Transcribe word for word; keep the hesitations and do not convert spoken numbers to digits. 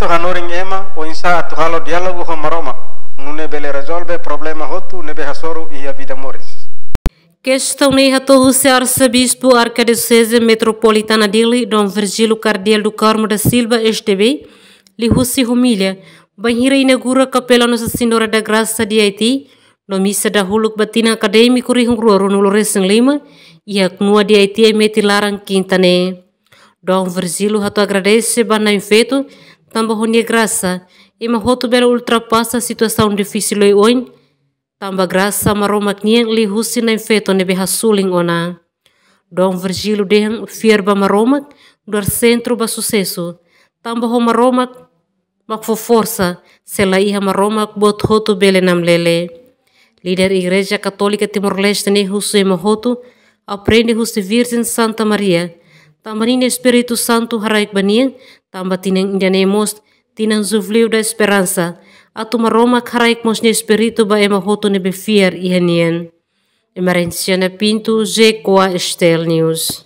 Kristu hanorin ema oinsá atu halo diálogu ho Maromak, nune'e bele rezolve problema hotu ne'ebé hasoru iha vida moris. Kestaun ne'e hato'o husi Arsebispu Arkidioseze Metropolitana Dili, Dom Virgílio Cardeal do Carmo da Silva, S D B, liuhusi omilia bainhira inaugura Kapela Nossa Senhora da Graça de Haiti, no misa dahuluk ba tinan akadémiku rihun rua ruanulu resin lima, iha Knua de Haiti, Aimeti laran kinta ne'e. Dom Virgílio hato'o agradese ba Na'in Feto, tanba ho nia grasa, ema hotu bele ultrapasa situasaun difisil oioin, tanba grasa Maromak nian liuhusi Na'in Feto ne'ebé hasoru ona. Dom Virgílio dehan fiar ba Maromak nu'udar sentru ba susesu, tanba ho Maromak mak fó forsa, se la iha Maromak buat hotu bele namlele. Líder Igreja Katólika Timor-Leste ne'e husu ema hotu aprende husi Virjen Santa Maria, tanba ninia Espíritu Santu haraik ba nia, tanba tinan ida-ne'e mós tinan Jubileu da Esperansa, atu Maromak haraik mós nia Espíritu ba ema hotu ne'ebé fiar iha nia. Emerenciana Pinto, G Q A STL News.